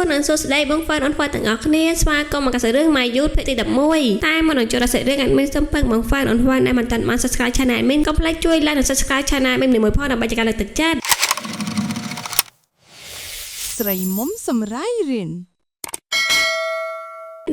នឹងសួស្តីបងហ្វឺនអូនហ្វឺនទាំងអស់គ្នាស្វាគមន៍មកកាសរឿង My Youth ភាគទី11តែមុននឹងចូលដល់សាច់រឿង admin សូមពឹងបងហ្វឺនអូនហ្វឺនដែលមិនទាន់បាន Subscribe Channel admin កុំភ្លេចជួយ Like និង Subscribe Channel admin មួយផងដើម្បីជាការលើកទឹកចិត្ត ស្រីមុំសម្រាយរិន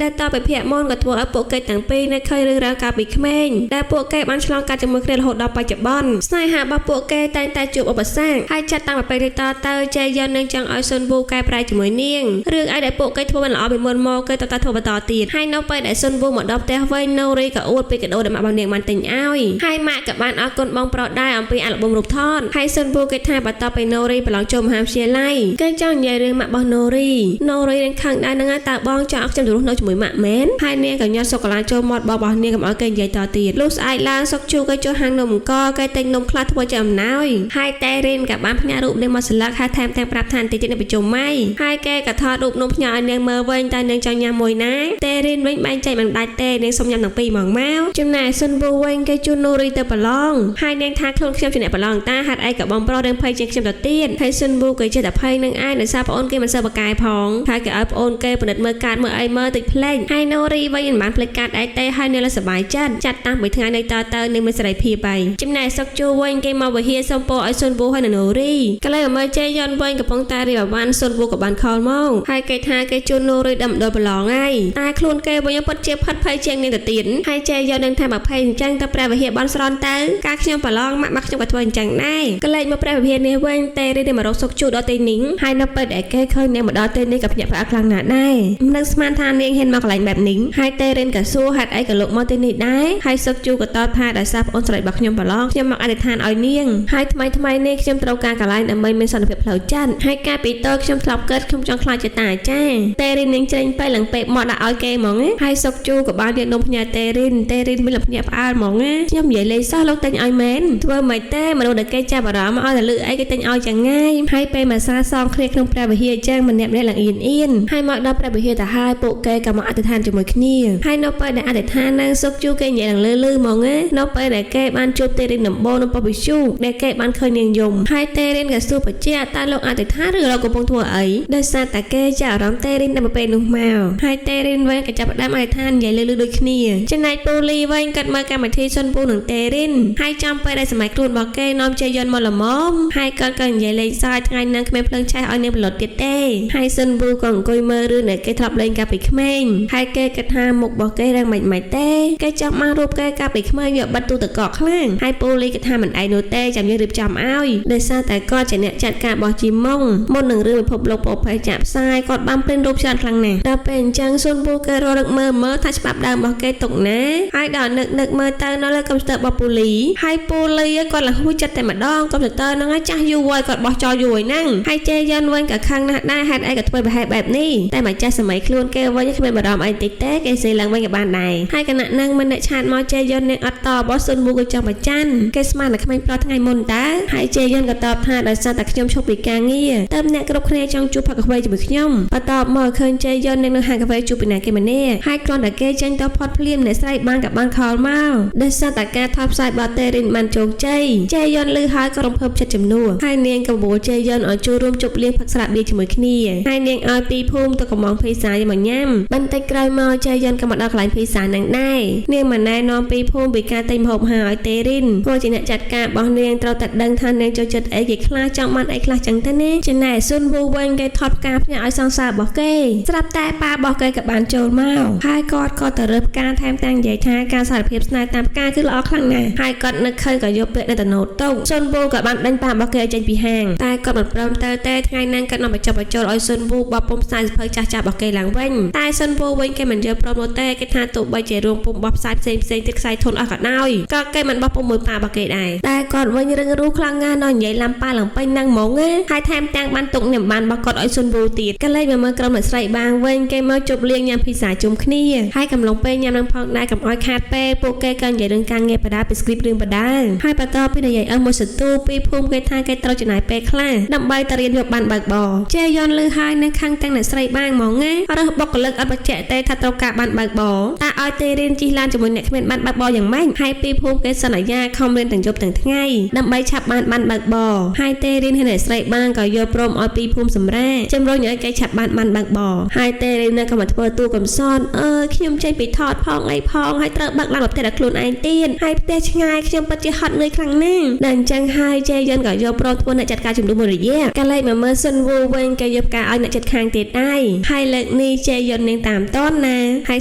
ដែលតបពិភាក្សាមុនក៏ធ្វើឲ្យពួកគេទាំងពីរនៅឃើញរឿងរ៉ាវកាលពីក្មេងដែលពួកគេបានឆ្លងកាត់ជាមួយគ្នារហូតដល់បច្ចុប្បន្នស្នេហារបស់ពួកគេតែងតែជួបឧបសគ្គហើយចាត់តាំងពីពេលនេះតទៅជេយ៉ុននឹងចង់ឲ្យសុនវូកែប្រែជាមួយនាងរឿងអីដែលពួកគេធ្វើមិនល្អពីមុនមកគេតតែធ្វើបន្តទៀតហើយនៅពេលដែលសុនវូមកដល់ផ្ទះវិញណូរីក៏អួតពីកាដូដែលម៉ាក់របស់នាងបានទិញឲ្យហើយម៉ាក់ក៏បានអរគុណបងប្រុសដែរអំពីអាល់ប៊ុមរូបថតហើយសុនវូគេថាបន្ទាប់ពីណូរីប្រឡងចូលមហាវិទ្យាល័យគេចង់និយាយរឿងម៉ាក់របស់ណូរីណូរីនឹងខឹងដែរនឹងហើយតើបងចង់ឲ្យខ្ញុំទៅរស់នៅជាមួយម៉ាក់មែនហើយនាងក៏ញាត់សូកូឡាចូលមាត់បងរបស់នាងកុំឲ្យគេនិយាយតទៀតលុះស្អែកឡើងសុកជូគេចូលហាងនំអង្គគេទិញនំខ្លះធ្វើជាអំណោយហើយតែរីនក៏បានផ្ញើរូបនាងមកស្លឹកហើយថែមទាំងប្រាប់ថាបន្តិចទៀតនៅប្រជុំម៉ៃហើយគេក៏ថតរូបនំផ្ញើឲ្យនាងមើលវិញតែនាងចង់ញ៉ាំមួយណាតែរីនវិញបែងចែកមិនដាច់ទេនាងសុំញ៉ាំទាំងពីរហ្មងមកចំណែកសុនវូវិញគេជូននូរីទៅប្រឡងហើយនាងថាខ្លួនខ្ញុំជាអ្នកប្រឡងតាហេតុអីក៏បងប្រុសរឿងភ័យជាងខ្ញុំទៅទៀតហើយសុនវូគេចេះតែភ័យនឹងឯងដោយសារប្អូនគេមិនសូវបកកាយផងហើយគេឲ្យប្អូនគេពិនិត្យមើលកាតមើលអីមើលតិចភ្លេចហើយនូរីវិញមិនបានភ្លេចកាតអីទេហើយនាងលើសប្បាយចិត្តចាត់តាំងពីថ្ងៃនេះតទៅនាងមានសេរីភាពហើយចំណែកសុកជូវិញគេមកវិហារសុំពរឲ្យសុនវូហើយនិងនូរីកន្លែងមកមើលជេយ៉ុនវិញកំពុងតែរៀបអវ៉ាន់សុនវូក៏បានខលមកហើយគេថាគេជូននូរីដល់មណ្ឌលប្រឡងហើយតែខ្លួនគេវិញពិតជាផិតភ័យជាងនាងទៅទៀតហើយជេយ៉ុននឹងថាបើភ័យអញ្ចឹងទៅព្រះវិហារបន់ស្រន់ទៅកាលខ្ញុំប្រឡងម៉ាក់មកខ្ញុំក៏ធ្វើអញ្ចឹងដែរកន្លែងមកព្រះវិហារនេះវិញទេរីនេះមករកសុកជូដល់ទីនេះហើយនៅពេលដែលគេឃើញនាងមកដល់ទីនេះក៏ភ្ញាក់ផ្អើលខ្លាំងណាស់ដែរមិនដឹងស្មានថានាងហ៊ានមកកន្លែងបែបនេះហើយទេរិនក៏សួរហេតុអីក៏លោកមកទីនេះដែរហើយសុកជូក៏តបថាដោយសារប្អូនស្រីរបស់ខ្ញុំប្រឡងខ្ញុំមកអធិដ្ឋានឲ្យនាងហើយថ្មីថ្មីនេះខ្ញុំត្រូវការកន្លែងដើម្បីមានសន្តិភាពផ្លូវចិត្តហើយកាលពីតូចខ្ញុំធ្លាប់កើតខ្ញុំចង់ខ្លាចជាតាអាចារ្យទេរិននាងច្រេញពេកឡើងពេកមកដាក់ឲ្យគេហ្មងណាហើយសុកជូក៏បានយកនំផ្ញើទេរិនទេរិនមានលភ្ញាក់ផ្អើលហ្មងណាខ្ញុំនិយាយលេងសោះលោកទិញឲ្យមែនធ្វើមិនទេមនុស្សដែលគេចាប់អារម្មណ៍ឲ្យតែលឺអីគេទិញឲ្យចឹងងាយហើយពេលមកសាសងគ្នាក្នុងព្រះវិហារចឹងម្នាក់ម្នាក់ឡើងអៀនអៀនហើយមកដល់ព្រះវិហារទៅហើយពួកគេក៏មកអធិដ្ឋានជាមួយគ្នាហើយនៅពេលដែលអធិដ្ឋាននឹងសុកជូគេនិយាយឡើងលឺលឺហ្មងណានៅពេលដែលគេបានជួបទេរិនដំបូងនៅប៉ុស្តិ៍វិទ្យុដែលគេបានឃើញនាងយំហើយទេរិនក៏សួរបជាតើលោកអធិដ្ឋានឬលោកកំពុងធ្វើអីដោយសារតែគេចាប់អារម្មណ៍ទេរិនដល់ពេលនោះមកហើយទេរិនវិញក៏ចាប់ផ្ដើមអធិដ្ឋាននិយាយលឺលឺដូចគ្នាចំណែកពូលីវិញគាត់មើលកម្មវិធីសុនពូនិងទេរិនហើយចំពេលដែលសម័យខ្លួនរបស់គេនាំជ័យយន្តមកល្មមហើយគាត់ក៏និយាយលេងសើចថ្ងៃហ្នឹងគ្មានភ្លើងឆេះឲ្យនាងផលិតទៀតទេហើយសុនពូក៏អង្គុយមើលរឿងដែលគេធ្លាប់លេងកាលពីក្មេងហើយគេគិតថាមុខរបស់គេរឹងមិនមិនទេគេចង់បានរូបគេកាលពីក្មេងយកបិទទូទឹកកកខ្លាំងហើយពូលីគេថាមិនឯងនោះទេចាំយើងរៀបចំឲ្យដោយសារតែគាត់ជាអ្នកចាត់ការបោះជីមុងមុននឹងរឿងពិភពលោកពោផេះចាក់ផ្សាយគាត់បានព្រិនរូបច្រើនខ្លាំងណាស់ដល់ពេលអញ្ចឹងសុនពូគេរកមើលមើលថាច្បាប់ដើមរបស់គេទុកណាហើយដល់នឹកនឹកមើលទៅនៅលើកុំព្យូទ័ររបស់ពូលីហើយពូលីគាត់លហួចចិត្តតែម្ដងកុំព្យូទ័រហ្នឹងចាស់យូរហើយគាត់បោះចោលយូរហើយហ្នឹងហើយជេយ៉ុនវិញក៏ខឹងណាស់ដែរហេតុអីក៏ធ្វើប្រហែលបែបនេះតែម្ចាស់សម័យខ្លួនគេវិញគ្មានបារម្ភអីតិចទេគេសេឡើងវិញក៏បានដែរហើយគណៈហ្នឹងមិនអ្នកឆាតមកជេយ៉ុននឹងអត់តបសុនមូក៏ចង់ប្រច័នគេស្មានតែក្មេងប្រុសថ្ងៃមុនតើហើយជេយ៉ុនក៏តបថាដោយសារតែខ្ញុំឈប់ពីការងារតើអ្នកគ្រប់គ្នាចង់ជួបផឹកកាហ្វេជាមួយខ្ញុំបន្ទាប់មកឃើញជេយ៉ុននឹងនៅហាងកាហ្វេជួបពីណាគេម្នាក់ហើយគ្រាន់តែគេចេញទៅផុតភ្លាមអ្នកស្រីបានក៏បានខលមកដោយសារតែការថតផ្សាយបាតេរិនបានជោគជ័យជេយ៉ុនលឺហើយក៏រំភើបចិត្តជំនួសហើយនាងក៏បបួលជេយ៉ុនឲ្យចូលរួមជប់លៀងផឹកស្រាបៀរជាមួយគ្នាហើយនាងឲ្យពីភូមិទៅកំងភីសាយកមកញ៉ាំបន្តិចក្រោយមកជេយ៉ុនក៏មកដល់កន្លែងភីសានឹងដែរនាងមិនណែនាំពីភូមិពីការទិញម្ហូបអាហារឲ្យទេរិនព្រោះជាអ្នកចាត់ការរបស់នាងត្រូវតែដឹងថានាងចូលចិត្តអីគេខ្លះចង់បានអីខ្លះចឹងទៅណាចំណែកសុនវូវិញគេថតផ្កាផ្ញើឲ្យសង្សាររបស់គេស្រាប់តែប៉ារបស់គេក៏បានចូលមកហើយគាត់ក៏ទៅរើផ្កាថែមទាំងនិយាយថាការសារភាពស្នេហ៍តាមផ្កាគឺល្អខ្លាំងណាស់ហើយគាត់នឹកឃើញក៏យកពាក្យនៅតំណូតទុកសុនវូក៏បានដេញប៉ារបស់គេឲ្យចេញពីហាងតែគាត់មិនព្រមទៅទេថ្ងៃហ្នឹងគាត់នាំបញ្ចុះបញ្ចូលឲ្យសុនវូបោះពុំផ្សាយសភៅចាស់ចាស់របស់គេឡើងវិញតែសុនវូវិញគេមិនយល់ព្រមនោះទេគេថាទោះបីជារួមពុំបោះផ្សាយផ្សេងផ្សេងទៀតខ្សែធនអស់ក៏ដោយក៏គេមិនបោះពុំមួយប៉ារបស់គេដែរតែគាត់វិញរឹងរូសខ្លាំងណាស់នៅនិយាយឡាំប៉ាឡើងពេញហ្នឹងហ្មងណាហើយថែមទាំងបានទុកនិមបានរបស់គាត់ឲ្យសុនវូទៀតក៏លេចមកមើលក្រុមអ្នកស្រីបាងវិញគេមកជប់លៀងញ៉ាំភីសាជុំគ្នាហើយកំឡុងពេលញ៉ាំនឹងផងដែរកុំឲ្យខាតពេលពួកគេក៏និយាយរឿងការងារបដាពី script រឿងបដាហើយបន្តពីនិយាយអស់មួយសន្ទូពីភូមិគេថាគេត្រូវចំណាយពេលខ្លះដើម្បីទៅរៀនយកបានបើកបរជេយ៉ុនលឺហើយនៅខាងទាំងអ្នកស្រីបាងហ្មងណារើសបុគ្គលិកអត់ប បញ្ជាក់ទេថាត្រូវការបានបើកបរតើឲ្យទេរៀនជិះឡានជាមួយអ្នកគ្មានបានបើកបរយ៉ាងម៉េចហើយពីភូមិគេសន្យាខំរៀនទាំងយប់ទាំងថ្ងៃដើម្បីឆាប់បានបានបើកបរហើយទេរៀនហើយអ្នកស្រីបានក៏យល់ព្រមឲ្យពីភូមិសម្រាជំរុញឲ្យគេឆាប់បានបានបើកបរហើយទេរៀននៅក៏មកធ្វើទូកំសត់អើយខ្ញុំចេញពីថតផងអីផងហើយត្រូវបើកឡានមកផ្ទះដល់ខ្លួនឯងទៀតហើយផ្ទះឆ្ងាយខ្ញុំពិតជាហត់នឿយខ្លាំងណាស់ដល់អញ្ចឹងហើយជេយិនក៏យល់ព្រមធ្វើអ្នកចាត់ការជំនួសមួយរយៈកាលេចមកមើលសុនវូវិញគេយកផ្កាឲ្យអ្នកចិត្តខាងទៀតដែរហើយលើកនេះជេយិននាងតាមតនណាហើ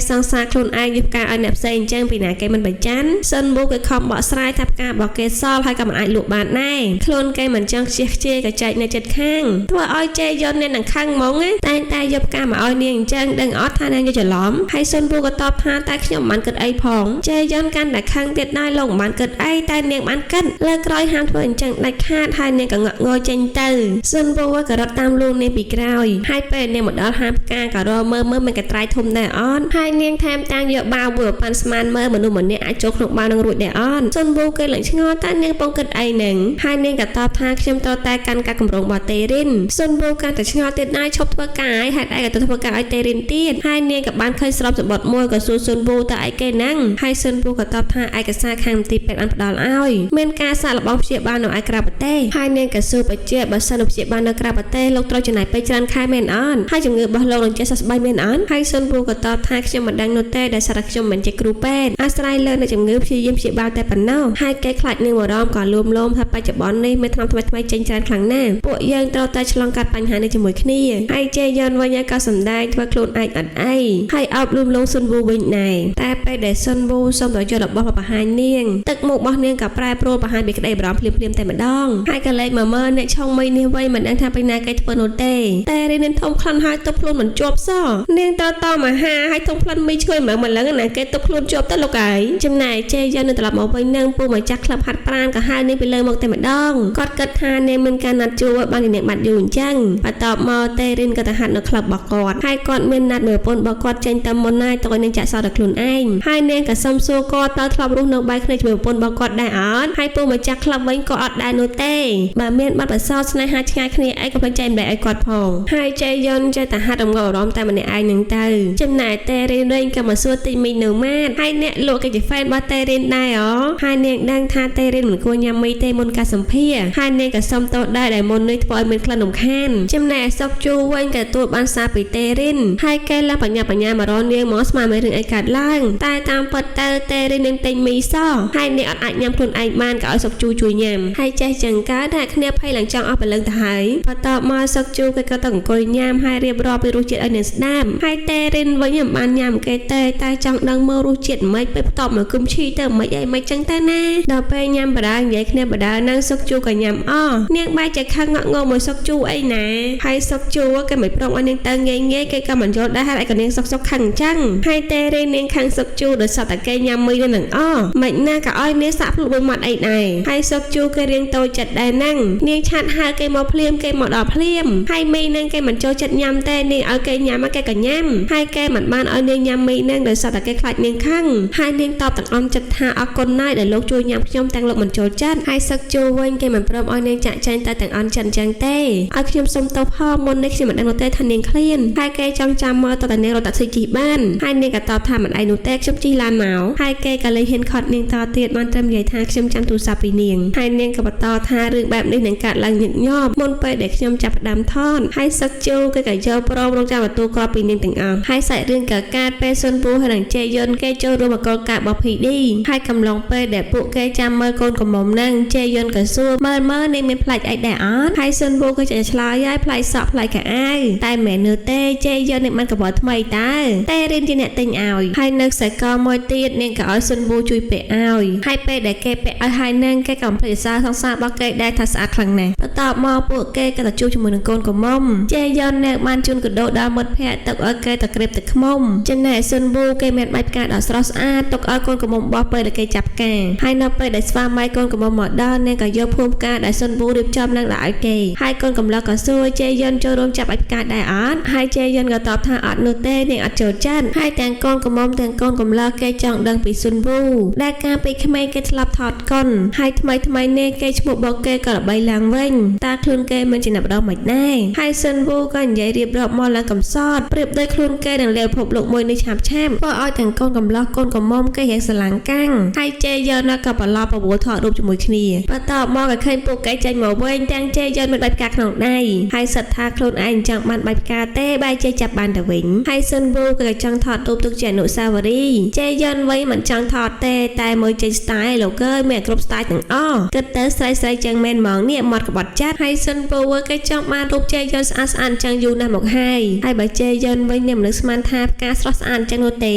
យសង្សារខ្លួនឯងយកផ្កាឲ្យអ្នកផ្សេងអញ្ចឹងពីណាគេមិនប្រច័នសុនវូគេខំបកស្រាយថាផ្ការបស់គេសល់ហើយក៏មិនអាចលក់បានដែរខ្លួនគេមិនចង់ខ្ជិះខ្ជាយក៏ចែកអ្នកចិត្តខាងធ្វើឲ្យជេយិននាងនឹងខឹងហ្មងណាតែងតែយកផ្កាមកឲ្យនាងអញ្ចឹងដឹងអត់ថានាងយកច្រឡំហើយសុនវូក៏តបថាតែខ្ញុំមិនបានគិតអីផងជេយិនកាន់តែខឹងទៀតដែរលោកមិនបានគិតអីតែនាងបានគិតលើក្រោយហាមធ្វើអញ្ចឹងដាច់ខាតហើយនាងក៏ងក់ងល់ចេញទៅសុនវូក៏រត់តាមលួងនាងពីក្រោយហើយពេលនាងមកដល់ហាមផ្កាក៏រមើលមើលមានកត្រៃធំដែរអត់ហើយនាងថែមតាំងយកបាវមួយប៉ាន់ស្មានមើលមនុស្សម្នាក់អាចចូលក្នុងបាវនឹងរួចដែរអត់សុនវូគេឡើងឆ្ងល់តើនាងពងគិតអីនឹងហើយនាងក៏តបថាខ្ញុំត្រូវតែកាន់ការកម្រងរបស់តេរិនសុនវូកាន់តែឆ្ងល់ទៀតដែរឈប់ធ្វើការហើយហេតុអីក៏ទៅធ្វើការឲ្យតេរិនទៀតហើយនាងក៏បានឃើញស្រោបសម្បត្តិមួយក៏សួរសុនវូតើអីគេហ្នឹងហើយសុនវូក៏តបថាឯកសារខាងមន្ទីរពេទ្យបានផ្ដល់ឲ្យមានការសាកល្បងព្យាបាលនៅឯក្រៅប្រទេសហើយនាងក៏សួរបញ្ជាក់បើសិនព្យាបាលនៅក្រៅប្រទេសលោកត្រូវចំណាយពេលច្រើនខែមែនអត់ហើយជំងឺរបស់លោកនឹងចេះសះស្បើយមែនអត់ហើយសុនវូក៏តបថាខ្ញុំមិនដឹងនោះទេដោយសារតែខ្ញុំមិនជាគ្រូពេទ្យអាស្រ័យលើអ្នកជំងឺព្យាយាមព្យាបាលតែប៉ុណ្ណោះហើយគេខ្លាចនាងបារម្ភក៏លួមលោមថាបច្ចុប្បន្ននេះមានថ្នាំថ្មីៗចេញច្រើនខ្លាំងណាស់ពួកយើងត្រូវតែឆ្លងកាត់បញ្ហានេះជាមួយគ្នាហើយជេយន់វិញក៏សម្ដែងធ្វើខ្លួនឯងអត់អីហើយអោបលួមលោមសុនវូវិញដែរតែពេលដែលសុនវូសុំទៅយករបស់មកបង្ហាញនាងទឹកមុខរបស់នាងក៏ប្រែប្រួលបង្ហាញពីក្តីបារម្ភភ្លាមៗតែម្ដងហើយក៏លេចមកមើលអ្នកឆុងមីនេះវិញមិនដឹងថាពេលណាគេធ្វើនោះទេតែរីនាងធំក្លិនហើយទប់ខ្លួនមិនជាប់សោះនាងត្រូវតមអាហារហើយធំក្លិនមីឈ្ងុយម្លឹងម្លឹងណាគេទប់ខ្លួនជាប់ទៅលោកឯងចំណែកជេយន់នៅត្រឡប់មកវិញនឹងពូម្ចាស់ក្លឹបហាត់ប្រាណក៏ហៅនាងពីលើមកតែម្ដងគាត់គិតថានាងមានការណាត់ជួបឲ្យបានជានាងបាត់យូរអញ្ចឹងបន្ទាប់មកតេរិនក៏ទៅហាត់នៅក្លឹបរបស់គាត់ហើយគាត់មានណាត់មួយប្រពន្ធរបស់គាត់ចេញទៅមុនណាយទៅឲ្យនាងចាក់សោដល់ខ្លួនឯងហើយនាងក៏សុំសួរគាត់តើធ្លាប់រស់នៅបែកគ្នាជាមួយប្រពន្ធរបស់គាត់ដែរអត់ហើយពូម្ចាស់ក្លឹបវិញក៏អត់ដែរនោះទេបើមានបាត់បសោតស្នេហាឆ្ងាយគ្នាអីក៏ភ្លេចចែកម្លែកឲ្យគាត់ផងហើយជេយន់ចេះតែហាត់រំងល់អារម្មណ៍តែម្នាក់ឯងនឹងទៅចំណែកតេរិនវិញក៏មកសួរទិញមីនៅម៉ាតហើយអ្នកលក់ក៏ជាហ្វេនរបស់តេរិនដែរអូហើយនាងដឹងថាតេរិនមិនគួរញ៉ាំមីទេមុនការសម្ភារហើយនាងក៏សុំទោសដែរដែលមុននេះធ្វើឲ្យមានក្លិនរំខានចំណែកសុកជូវិញក៏ទទួលបានសារពីតេរិនហើយគេឡើងបញ្ញាបញ្ញាមករនាងមកស្មានមានរឿងអីកើតឡើងតែតាមពិតទៅតេរិននឹងទិញមីសហើយនាងអត់អាចញ៉ាំខ្លួនឯងបានក៏ឲ្យសុកជូជួយញ៉ាំហើយចេះចឹងកើតតែគ្នាភ័យឡើងចង់អស់ព្រលឹងទៅហើយបន្ទាប់មកសុកជូគេក៏ទៅអង្គុយញ៉ាំហើយរៀបរាប់ពីរសជាតិឲ្យនាងស្ដាប់ហើយតេរិនវិញមិនបានញ៉ាំគេទេតែចង់ដឹងមើលរសជាតិមិនពេលផ្ទាប់មកគុំឈីទៅមិនអីមិនចឹងទៅណាដល់ពេលញ៉ាំបដានិយាយគ្នាបដានឹងសុកជូក៏ញ៉ាំអស់នាងបែរជាខឹងងក់ងមួយសុកជូអីណាហើយសុកជូគេមិនព្រមឲ្យនាងទៅងាយងាយគេក៏មិនយល់ដែរហើយឯក៏នាងសុកសុកខឹងអញ្ចឹងហើយតេរិននាងខឹងសុកជូដោយសារតែគេញ៉ាំមីនឹងអស់មិនណាក៏ឲ្យនាងសាក់ភ្លុកមួយមាត់អីដែរហើយសុកជូគេរៀងតូចចិត្តដែរហ្នឹងនាងឆាតហៅគេមកភ្លាមគេមកដល់ភ្លាមហើយមីនឹងគេមិនចូលចិត្តញ៉ាំទេនាងឲ្យគេញ៉ាំគេក៏ញ៉ាំហើយគេមិនបានឲ្យនាងញ៉ាំមីនឹងដោយសារតែគេខ្លាចនាងខឹងហើយនាងតបទាំងអន់ចិត្តថាអរគុណណាស់ដែលលោកជួយញ៉ាំខ្ញុំទាំងលោកមិនចូលចិត្តហើយសឹកជូវិញគេមិនព្រមឲ្យនាងចាក់ចែងតែទាំងអន់ចិត្តអញ្ចឹងទេឲ្យខ្ញុំសុំទោសផងមុននេះខ្ញុំមិនដឹងនោះទេថានាងឃ្លានហើយគេចង់ចាំមើលតើនាងរត់តាក់ស៊ីជិះបានហើយនាងក៏តបថាមិនអីនោះទេខ្ញុំជិះឡានមកហើយគេក៏លេងហ៊ានខត់នាងតទៀតបានត្រឹមនិយាយថាខ្ញុំចាំទូរស័ព្ទពីនាងហើយនាងក៏បន្តថារឿងបែបនេះនឹងកើតឡើងញឹកញាប់មុនពេលដែលខ្ញុំចាប់ផ្ដើមថតហើយសឹកជូគេក៏យកព្រមរងចាំទទួលគ្រាប់ពីនាងទាំងអស់ហើយសាច់រឿងក៏កើតពេលសុនពូហើយនឹងជេយុនគេចូលរួមអកលការបស់ PD ហើយកំឡុងពេលដែលពួកគេចាំមើលកូនកំមុំនឹងជេយុនក៏សួរមើលមើលនាងមានផ្លាច់អីដែរអត់ហើយសុនពូក៏ឆ្លើយហើយផ្លាច់សក់ផ្លាច់កៅអៅតែមិនមែននោះទេជេយុននឹងបានកបោថ្មីតើតែរៀនជាអ្នកទិញឲ្យហើយនៅខ្សែកមួយទៀតនាងក៏ឲ្យសុនពូជួយពាក់ឲ្យហើយពេលដែលគេពាក់ឲ្យហើយនឹងគេក៏ភ្លេចសារសង្សាររបស់គេដែរថាស្អាតខ្លាំងណាស់បន្ទាប់មកពួកគេក៏ទៅជួបជាមួយនឹងកូនកំមុំជេយុននាងបានជូនកដោដល់មិត្តភ័ក្តិទុកឲ្យគេទៅក្រេបទឹកខ្មុំចំណែកសុនវូគេមានបាច់ផ្កាដ៏ស្រស់ស្អាតទុកឲ្យកូនកំមុំបោះពេលដែលគេចាប់ផ្កាហើយនៅពេលដែលស្វាមីកូនកំមុំមកដល់នាងក៏យកភូមិផ្កាដែលសុនវូរៀបចំឡើងដាក់ឲ្យគេហើយកូនកំឡោះក៏សួរជេយុនចូលរួមចាប់ឲ្យផ្កាដែរអត់ហើយជេយុនក៏តបថាអត់នោះទេនាងអត់ចូលចិត្តហើយទាំងកូនកំមុំទាំងកូនកំឡោះគេចង់ដឹងពីសុនវូដែលកាលពីក្មេងគេធ្លាប់ថតកុនហើយថ្មីថ្មីនេះគេឈ្មោះរបស់គេក៏ល្បីឡើងវិញតើខ្លួនគេមិនជាអ្នកម្ដងមិនដែរហើយសុនវូក៏និយាយរៀបរាប់មកឡើងកំសត់ប្រៀបដូចខ្លួន ខ្លួនគេនឹងលាពិភពលោកមួយនេះឆាប់ឆាប់ធ្វើឲ្យទាំងកូនកំលោះកូនកំមុំគេរៀងស្រឡាំងកាំងហើយជេយ៉នក៏ប្រឡប់ប្រវល់ថតរូបជាមួយគ្នាបន្ទាប់មកក៏ឃើញពួកគេចេញមកវិញទាំងជេយ៉នមានបាច់ផ្កាក្នុងដៃហើយសិតថាខ្លួនឯងចង់បានបាច់ផ្កាទេបែរជាចាប់បានទៅវិញហើយស៊ុនវូក៏ចង់ថតរូបទុកជាអនុស្សាវរីយ៍ជេយ៉នវិញមិនចង់ថតទេតែមើលចេញ style លោកអើយមានគ្រប់ style ទាំងអស់គិតទៅស្រីស្រីចឹងមែនហ្មងនេះមាត់ក្បត់ចាត់ហើយស៊ុនវូគេចង់បានរូបជេយ៉នស្អាតស្អាតចឹងយូរណាស់មកហើយហើយបើជេយ៉នវិញអ្នកមិននឹកស្មានថាផ្កាស្រស់ស្អាតចឹងនោះទេ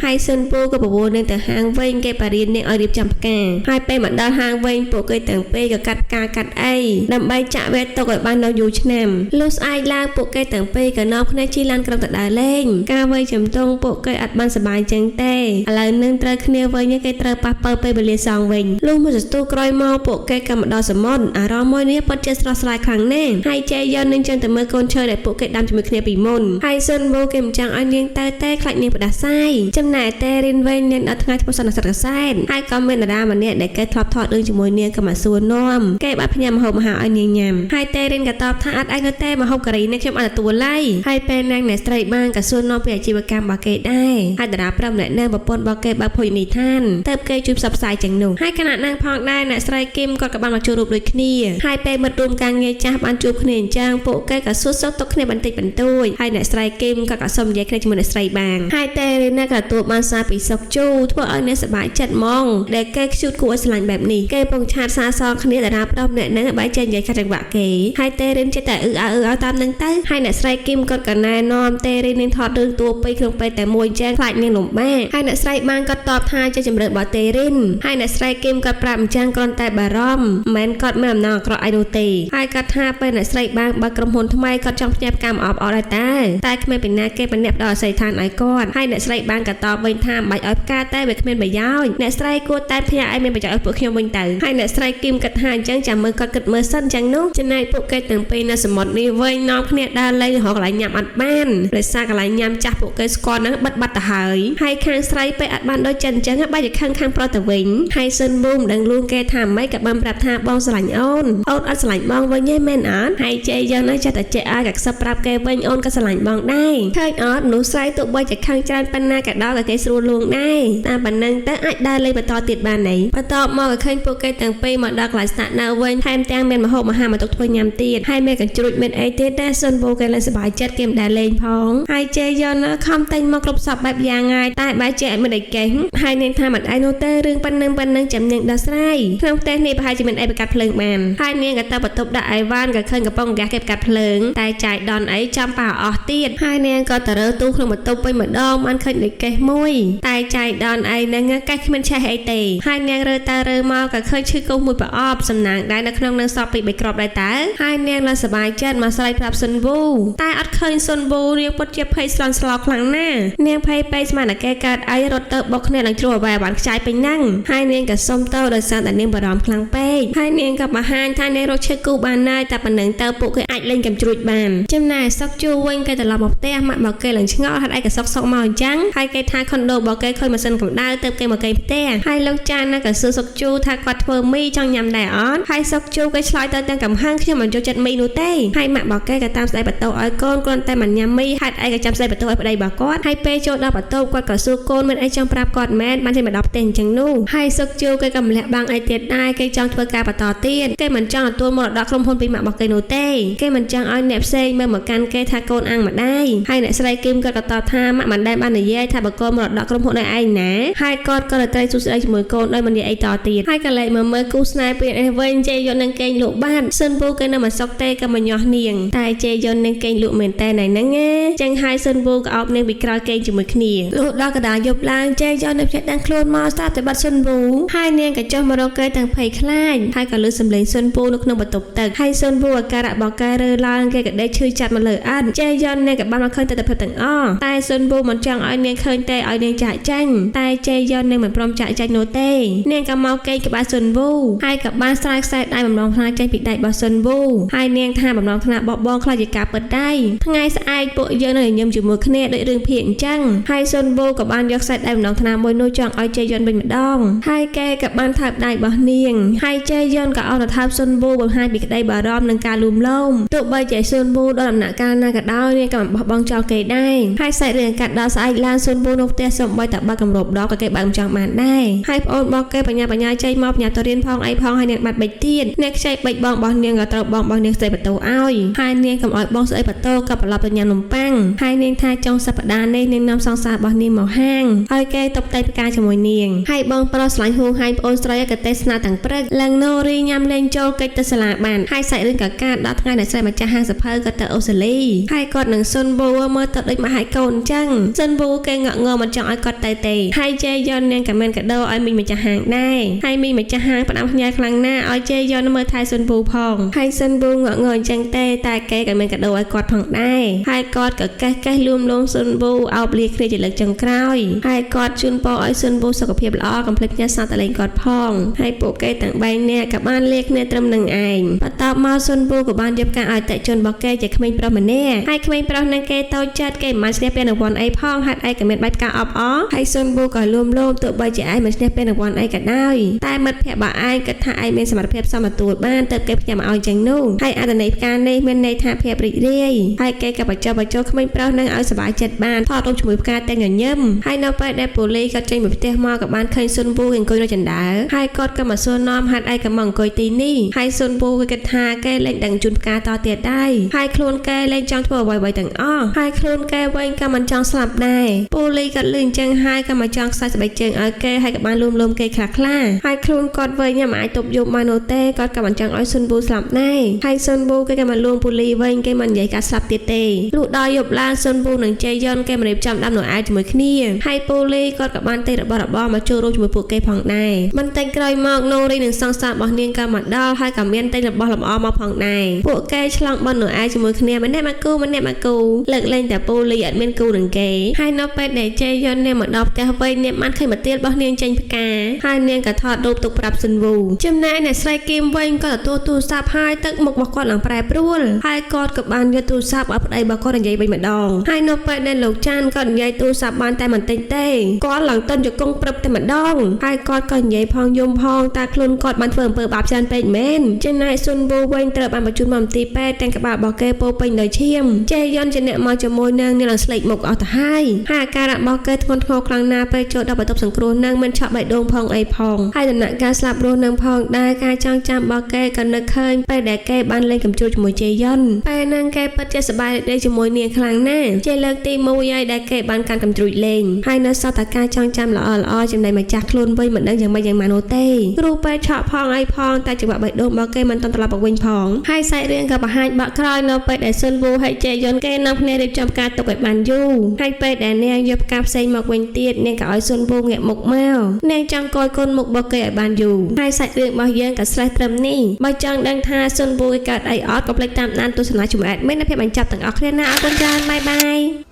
ហើយស៊ុនវូក៏បបួលនាងទៅហាងវិញគេបរៀននាងឲ្យរៀបចំផ្កាហើយពេលមកដល់ហាងវិញពួកគេទាំងពីរក៏កាត់ផ្កាកាត់អីដើម្បីចាក់វាទុកឲ្យបាននៅយូរឆ្នាំលុះស្អែកឡើងពួកគេទាំងពីរក៏នាំគ្នាជិះឡានក្រុងទៅដើរលេងការវ័យចំទងពួកគេអត់បានសប្បាយចឹងទេឥឡូវនឹងត្រូវគ្នាវិញគេត្រូវប៉ះប៉ូវពេលវេលាសងវិញលុះមួយសន្ទុះក្រោយមកពួកគេក៏មកដល់សមុទ្រអារម្មណ៍មួយនេះពិតជាស្រស់ស្រាយខ្លាំងណាស់ហើយជេយ៉ននឹងចឹងទៅមើលកូនឈើដែលពួកគេដាំជាមួយគ្នាពីមុនហើយស៊ុនបូគេមិនចង់ឲ្យនាងទៅទេខ្លាចនាងផ្ដាសាយចំណែកតេរិនវិញនាងដល់ថ្ងៃធ្វើសន្និសីទកសែតហើយក៏មានតារាម្នាក់ដែលគេធ្លាប់ថតរឿងជាមួយនាងក៏មកសួរនាំគេបានផ្ញើម្ហូបមកឲ្យនាងញ៉ាំហើយតេរិនក៏តបថាអត់អីនោះទេម្ហូបការីនេះខ្ញុំអត់ទទួលឡើយហើយពេលនាងអ្នកស្រីបានក៏សួរនាំពីអាជីវកម្មរបស់គេដែរហើយតារាប្រុសម្នាក់នឹងប្រពន្ធរបស់គេបើកភោជនីយដ្ឋានទៅគេជួយផ្សព្វផ្សាយចឹងនោះហើយខណៈនាងផងដែរអ្នកស្រីគឹមគាត់ក៏បានមកជួបរូបដូចគ្នាហើយពេលមិត្តរួមការងារចាស់បានជួបគ្នាអញ្ចឹងពួកគេក៏សួរសុខទុក្ខគ្នាបន្តិចបន្តួចហើយអ្នកស្រីគឹមគាត់ក៏សុំនិយាយគ្នាជាមួយអ្នកស្រីបានហើយតេរីណាក៏ទទួលបានសារពីសុកជូធ្វើឲ្យអ្នកសប្បាយចិត្តហ្មងដែលគេខ្ជូតគួរឲ្យស្រឡាញ់បែបនេះគេពងឆាតសារសងគ្នាតារាប្រុសម្នាក់នឹងបែរចេញនិយាយកាត់ចង្វាក់គេហើយតេរីនចិត្តតែអឺអើអឺអើតាមនឹងទៅហើយអ្នកស្រីគឹមគាត់ក៏ណែនាំតេរីននឹងថតរឿងតួពីរក្នុងពេលតែមួយអញ្ចឹងខ្លាចនាងលំបាកហើយអ្នកស្រីបានគាត់តបថាជាជំរឿនរបស់តេរីនហើយអ្នកស្រីគឹមគាត់ប្រាប់អញ្ចឹងគ្រាន់តែបារម្ភមិនមែនគាត់មានអំណងអាក្រក់អីនោះទេហើយគាត់ថាពេលអ្នកស្រីបានបើកក្រុមហ៊ុនថ្មីគាត់ចង់ផ្ញើផ្កាមកអបអរដែរតែតែគ្មានពីណាគេម្នាក់ផ្ដល់អាស័យដ្ឋានឲ្យគាត់ហើយអ្នកស្រីបានក៏តបវិញថាមិនបាច់ឲ្យផ្កាតែវាគ្មានប្រយោជន៍អ្នកស្រីគួរតែផ្ញើឲ្យមានប្រយោជន៍ឲ្យពួកខ្ញុំវិញទៅហើយអ្នកស្រីគឹមគិតថាអញ្ចឹងចាំមើលគាត់គិតមើលសិនអញ្ចឹងនោះចំណែកពួកគេទាំងពីរនៅសមុទ្រនេះវិញនាំគ្នាដើរលេងរកកន្លែងញ៉ាំអត់បានដោយសារកន្លែងញ៉ាំចាស់ពួកគេស្គាល់ហ្នឹងបិទបាត់ទៅហើយហើយខាងស្រីពេលអត់បានដូចចិនអញ្ចឹងបែរជាខឹងខាងប្រុសទៅវិញហើយស៊ិនប៊ូមិនដឹងលួងគេថាម៉េចក៏បានប្រាប់ថាបងស្រឡាញ់អូនអូនអត់ស្រឡាញ់បងវិញទេមែនអត់ហើយជេយ៉ាងណាចាស់តែចេះឲ្យកខ្សឹបប្រាប់គេវិញអូនក៏ស្រឡាញ់បងដែរឃើញអត់មនុស្សស្រីទោះបីជាខឹងច្រើនប៉ុណ្ណាក៏ដោយក៏គេស្រួលលួងដែរតាមប៉ុណ្ណឹងទៅអាចដើរលេងបន្តទៀតបានណីបន្ទាប់មកក៏ឃើញពួកគេទាំងពីរមកដល់កន្លែងស្នាក់នៅវិញថែមទាំងមានម្ហូបអាហារមកទុកធ្វើញ៉ាំទៀតហើយមានកញ្ជ្រួចមានអីទៀតដែរស៊ុនបូគេឡើងសប្បាយចិត្តគេមិនដែលលេងផងហើយជេយ៉នខំទិញមកគ្រប់សពបែបយ៉ាងហើយតែបែរជាអត់មានអីកេះហើយនាងថាមិនអីនោះទេរឿងប៉ុណ្ណឹងប៉ុណ្ណឹងចាំនាងដោះស្រាយក្នុងផ្ទះនេះប្រហែលជាមានអីប្រកាសភ្លើងបានហើយនាងក៏ទៅបន្ទប់ដាក់អីវ៉ាន់ក៏ឃើញកំប៉ុងហ្គាសគេប្រកាសភ្លើងតែចាយដនអីចាំប៉ាអស់ទៀតហើយនាងក៏ទៅរើទូក្នុងបន្ទប់វិញម្ដងបានឃើញដូចកេះមួយតែចាយដនអីហ្នឹងកេះគ្មានឆេះអីទេហើយនាងរើទៅរើមកក៏ឃើញឈឺគោះមួយប្រអប់សំណាងដែរនៅក្នុងនឹងសពពីបីគ្រាប់ដែរតើហើយនាងឡើងសប្បាយចិត្តមកស្រែកប្រាប់ស៊ុនវូតែអត់ឃើញស៊ុនវូនាងពិតជាភ័យស្លន់ស្លោខ្លាំងណាស់នាងភ័យពេកស្មានតែគេកើតអីរត់ទៅបុកគ្នានឹងជ្រុះអ្វីឲ្យបានខ្ចាយពេញហ្នឹងហើយនាងក៏សុំទៅដោយសារតែនាងបារម្ភខ្លាំងពេកហើយនាងក៏បង្ហាញថានាងរកឈើគូបានហើយតែប៉ុណ្ណឹងទៅពួកគេអាចលេងកំជ្រួចបានចំណែកសុកជូវិញគេត្រឡប់មកផ្ទះម៉ាក់មកគេឡើងឆ្ងល់ហេតុអីក៏សុកសុកមកអញ្ចឹងហើយគេថាខុនដូរបស់គេខូចម៉ាស៊ីនកម្ដៅទៅគេមកគេផ្ទះហើយលោកចានណាក៏សួរសុកជូថាគាត់ធ្វើមីចង់ញ៉ាំដែរអត់ហើយសុកជូគេឆ្លើយទៅទាំងកំហឹងខ្ញុំមិនចូលចិត្តមីនោះទេហើយម៉ាក់របស់គេក៏តាមស្ដីបន្ទោឲ្យកូនគ្រាន់តែមិនញ៉ាំមីហេតុអីក៏ចាំស្ដីបន្ទោឲ្យប្តីរបស់គាត់ហើយពេលចូលដល់បន្ទប់គាត់ក៏សួរកូនមានអីចង់ប្រាប់គាត់មែនបានចេញមកដល់ផ្ទះអញ្ចឹងនោះហើយសុកជូគេក៏ម្លាក់បាំងអីទៀតដែរគេចង់ធ្វើការបន្តទៀតគេមិនចង់ទទួលមរតកក្រុមហ៊ុនពីម៉ាក់របស់គេនោះទេគេមិនចង់ឲ្យអ្នកផ្សេងមើលមកកាន់គេថាកូនអាំងម្ដាយហើយអ្នកស្រីគឹមគាត់ក៏តបថាម៉ាក់មិនដែលបាននិយាយថាបើកូនមរតកក្រុមហ៊ុនឲ្យឯងណាហើយគាត់ក៏ទៅសួស្ដីជាមួយកូនដោយមិននិយាយអីតទៀតហើយក៏លែកមកមើលគូស្នេហ៍ពីនេះវិញជេយន្តនឹងកេងលក់បានស៊ិនពូគេនៅមិនសុកទេក៏មកញាស់នាងតែជេយន្តនឹងកេងលក់មែនតើណៃហ្នឹងណាចឹងហើយស៊ិនពូក៏អោបនាងពីក្រោយកេងជាមួយគ្នាលុះដល់កណ្ដាលយប់ឡើងជេយន្តនៅផ្ទះដឹងខ្លួនមកស្រាប់តែបាត់ស៊ិនពូហើយនាងក៏ចុះមករកគេទាំងភ័យខ្លាចហើយក៏លឺសំឡេងស៊ិនពូនៅក្នុងបន្ទប់ទឹកហើយស៊ិនពូអាការៈបកែរើឡើងគេក៏ដេកឈឺចាប់មកលើអិនជេយន្តនាងក៏បានមកឃើញទិដ្ឋភាពទាំងអស់តែស៊ិនពូមិនចង់ឲ្យនាងឃើញទេឲ្យនាងចាកចាញ់តែជេយន្តនាងមិនព្រមចាកចាញ់នោះទេនាងក៏មកកេងក្បាលស៊ុនវូហើយក៏បានស្រាយខ្សែដៃបំណងថ្នាចេញពីដៃរបស់ស៊ុនវូហើយនាងថាបំណងថ្នាបបងខ្លាចជាការពិតដែរថ្ងៃស្អែកពួកយើងនឹងញញឹមជាមួយគ្នាដូចរឿងភាគអញ្ចឹងហើយស៊ុនវូក៏បានយកខ្សែដៃបំណងថ្នាមួយនោះចង់ឲ្យជេយន្តវិញម្ដងហើយគេក៏បានថើបដៃរបស់នាងហើយជេយន្តក៏អត់ទៅថើបស៊ុនវូបង្ហាញពីក្តីបារម្ភនឹងការលួមលោមទោះបីជាស៊ុនវូដល់ដំណាក់កាលណាក៏ដោយនាងក៏មិនបោះបង់ចោលគេ ដែរហើយសាច់រឿងកាត់ដល់ស្អែកឡើងស៊ុនវូនៅផ្ទះសំបីតែបើកគម្របដកក៏គេបើកមិនចង់បានដែរហើយប្អូនរបស់គេបញ្ញាបញ្ញាចេញមកបញ្ញាទៅរៀនផងអីផងហើយនាងបាត់បិចទៀតអ្នកខ្ចីបិចបងរបស់នាងក៏ត្រូវបងរបស់នាងស្ដីបន្ទោឲ្យហើយនាងកុំឲ្យបងស្ដីបន្ទោក៏ប្រឡប់ទៅញ៉ាំនំប៉័ងហើយនាងថាចុងសប្តាហ៍នេះនាងនាំសង្សាររបស់នាងមកហាងឲ្យគេតុបតែងផ្កាជាមួយនាងហើយបងប្រុសស្រឡាញ់ហួងហែងប្អូនស្រីក៏ទេសនាទាំងព្រឹកឡើងណូរីញ៉ាំលេងចូលកិច្ចទៅសាលាបានហើយសាច់រឿងក៏កាត់ដល់ថ្ងៃដែលស្រីម្ចាស់ហាងសភៅក៏ទៅអូស្ត្រាលីហើយគាត់នឹងសុនបូមើលទៅដូចមកហើយកូនអញ្ចឹងសុនបូគេងក់ងមិនចង់ឲ្យគាត់ទៅទេហើយជេយ៉ុននាងក៏មានកដោឲ្យមីងម្ចាស់ហាងដែរហើយមីងម្ចាស់ហាងផ្ដាំផ្ញើខ្លាំងណាស់ឲ្យជេយ៉ុនមើលថែសុនបូផងហើយសុនបូងក់ងអញ្ចឹងទេតែគេក៏មានកដោឲ្យគាត់ផងដែរហើយគាត់ក៏កេះកេះលួមលោមសុនបូអោបលាគ្នាជាលើកចុងក្រោយហើយគាត់ជូនពរឲ្យសុនបូសុខភាពល្អកុំភ្លេចផ្ញើសារទៅលេងគាត់ផងហើយពួកគេទាំង3នាក់ក៏បានលាគ្នាត្រឹមនឹងឯងបន្ទាប់មកសុនបូក៏បានរៀបការឲ្យតេជនរបស់គេជាក្មេងប្រុសម្នាក់ហើយក្មេងប្រុសនឹងគេតូចចិត្តគេមិនបានឈ្នះពានរង្វាន់អីផងហេតុអីក៏មានបាច់ផ្កាអបអរហើយសុនបូក៏លួមលោមទោះបីជាឯងមិនឈ្នះពានរង្វាន់អីក៏ដោយតែមិត្តភក្តិរបស់ឯងគិតថាឯងមានសមត្ថភាពសមទទួលបានទើបគេផ្ញើមកឲ្យចឹងនោះហើយអត្ថន័យផ្កានេះមានន័យថាភាពរីករាយហើយគេក៏បញ្ចុះបញ្ចូលក្មេងប្រុសនឹងឲ្យសប្បាយចិត្តបានថតរូបជាមួយផ្កាទាំងញញឹមហើយនៅពេលដែលប៉ូលីសគាត់ចេញពីផ្ទះមកក៏បានឃើញសុនបូគេអង្គុយនៅជណ្ដើរហើយគាត់ក៏មកសួរនាំហេតុអីក៏មកអង្គុយទីនេះហើយសុនបូគេគិតថាគេលែងដឹងជូនផ្កាតទៀតដែរហើយខ្លួនគេលែងចង់ធ្វើអ្វីៗទាំងអស់ហើយខ្លួនគេវិញក៏មិនចង់ស្លាប់ដែរប៉ូលីសគាត់លឺអញ្ចឹងហើយក៏មកចង់ខ្សែស្បែកជើងឲ្យគេហើយក៏បានលួងលោមគេខ្លះខ្លះហើយខ្លួនគាត់វិញមិនអាចទប់យប់បាននោះទេគាត់ក៏មិនចង់ឲ្យសុនបូស្លាប់ដែរហើយសុនបូគេក៏មកលួងប៉ូលីសវិញគេមិននិយាយការស្លាប់ទៀតទេលុះដល់យប់ឡើងសុនបូនិងជេយ៉ុនគេមករៀបចំដាំណូអែលជាមួយគ្នាហើយប៉ូលីសគាត់ក៏បានទិញរបស់របរមកចូលរួមជាមួយពួកគេផងដែរបន្តិចក្រោយមកណូរីនិងសង្សាររបស់នាងក៏មកដល់ហើយក៏មានទិញរបស់លម្អមកផងដែរពួកគេឆ្លងបន់ណូអែលជាមួយគ្នាម្នាក់មកគូម្នាក់មកគូលើកលែងតែប៉ូលីសអត់មានគូនឹងគេហើយនៅពេលដែលជេយ៉ុននាងមកដល់ផ្ទះវិញនាងបានឃើញម្ទាលរបស់នាងចេញផ្កាហើយនាងក៏ថតរូបទុកប្រាប់សុនវូចំណែកអ្នកស្រីគីមវិញក៏ទទួលទូរស័ព្ទហើយទឹកមុខរបស់គាត់ឡើងប្រែប្រួលហើយគាត់ក៏បានយកទូរស័ព្ទឲ្យប្តីរបស់គាត់និយាយវិញម្ដងហើយនៅពេលដែលលោកចានគាត់និយាយទូរស័ព្ទបានតែបន្តិចទេគាត់ឡើងតិនជង្គង់ព្រឹបតែម្ដងហើយគាត់ក៏និយាយផងយំផងតើខ្លួនគាត់បានធ្វើអំពើបាបច្រើនពេកមែនចំណែកសុនវូវិញត្រូវបានបញ្ជូនមកមន្ទីរពេទ្យទាំងក្បាលរបស់គេពោពេញដោយឈាមជេយ៉ុនជាអ្នកមកជាមួយនឹងនាងឡើងស្លេកមុខអស់ទៅហើយហើយអាការៈរបស់គេធ្ងន់ធ្ងរខ្លាំងណាស់ពេលចូលដល់បន្ទប់សង្គ្រោះនឹងមិនឆក់បេះដូងផងអីផងហើយដំណាក់កាលស្លាប់រស់នឹងផងដែរការចងចាំរបស់គេក៏នឹកឃើញពេលដែលគេបានលេងកំជួលជាមួយជេយ៉ុនពេលហ្នឹងគេពិតជាសប្បាយរីករាយជាមួយនាងខ្លាំងណាស់ជាលើកទី1ហើយដែលគេបានកាន់កំជ្រួចលេងហើយនៅសល់តែការចងចាំល្អល្អចំណែកម្ចាស់ខ្លួនវិញមិនដឹងយ៉ាងម៉េចយ៉ាងម៉ានោះទេគ្រូពេទ្យឆក់ផងអីផងតែចង្វាក់បេះដូងរបស់គេមិនទាន់ត្រឡប់មកវិញផងហើយសាច់រឿងក៏បង្ហាញបាក់ក្រោយនៅពេលដែលសុនវូហើយជេយ៉ុនគេនាំគ្នារៀបចំការទុកឲ្យបានយូរហើយពេលដែលនាងយកផ្កាផ្សេងមកវិញទៀតនាងក៏ឲ្យសុនវូងាកមុខមកនាងចង់កយគុណមុខរបស់គេឲ្យបានយូរហើយសាច់រឿងរបស់យើងក៏ស្រេះត្រឹមនេះបើចង់ដឹងថាសុនវូគេកើតអីអត់កុំភ្លេចតាមដានទស្សនាជាមួយ admin នៅភាពបញ្ចប់ទាំងអស់គ្នាណាអរគុណច្រើន bye bye.